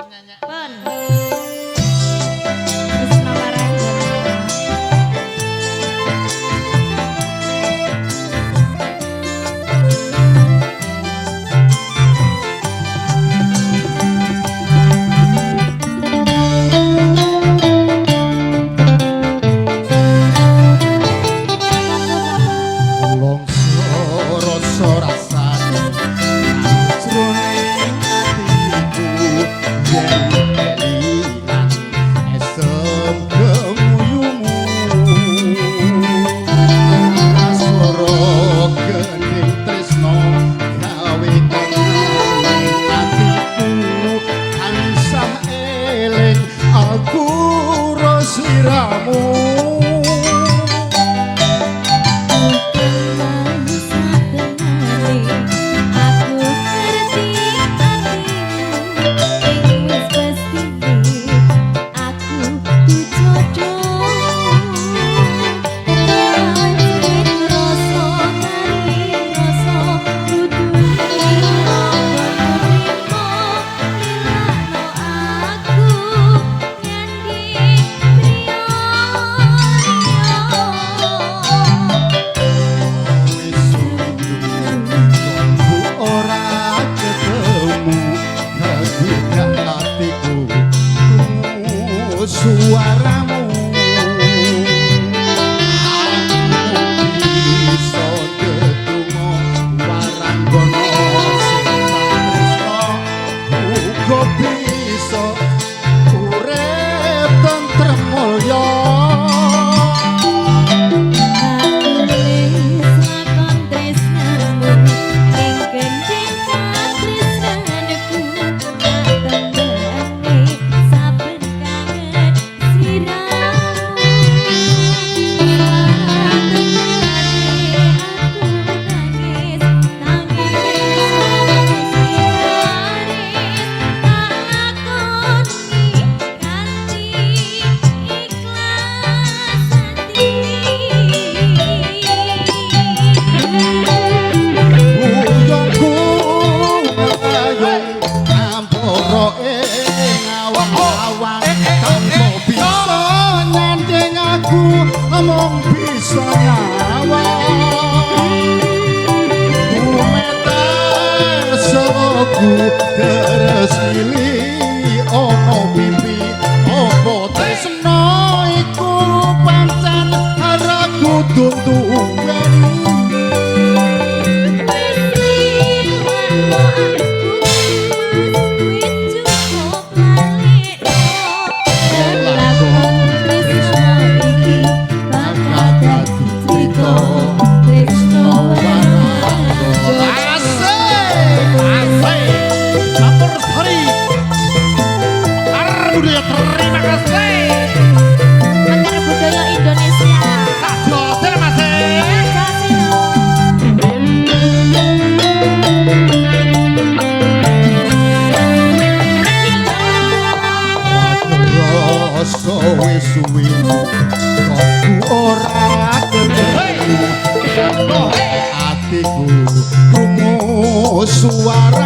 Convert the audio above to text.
Pun. Tresno Waranggana. Longso rasa rasane jroning atiku yen kelingan esem gemuyumu aswara gending tresno gawe kangen atiku tansah eling aku ro sliramu. Aku ngerti atimu ing wis pastine aku jodoh. Lanjut rasa kali rasa kudu nrimo lilakno aku nyanding priya. Wis ku ora ketemu kegudak atiku krungu suaramu aku bisa ndedonga waranggana sing tak tresno uga bisa urip tentrem mulya. Tulis lakon tresnamu ing gendhing katresnanku tak tembane saben kangen sliramu. Satenane aku nangis nangis nangis tak lakoni kanthi ikhlas ati. Buyungku melayung ampara ing awang-awang tanpa bisa nyanding aku mung bisa nyawang Gumetar sewoku deres mili ana pipi apa tresno iku pancen ora kudu duweni. Wis lilakno aku wis cukup lalekno lakon tresno iki bakal dadi crita tresno waranggana. Asik, asik. Campur sari. Mekar budaya, terima kasih. Mekar budaya Indonesia. Sajo terima kasih. Kasih. Rasa wis suwi aku ora ketemu atiku krungu suara.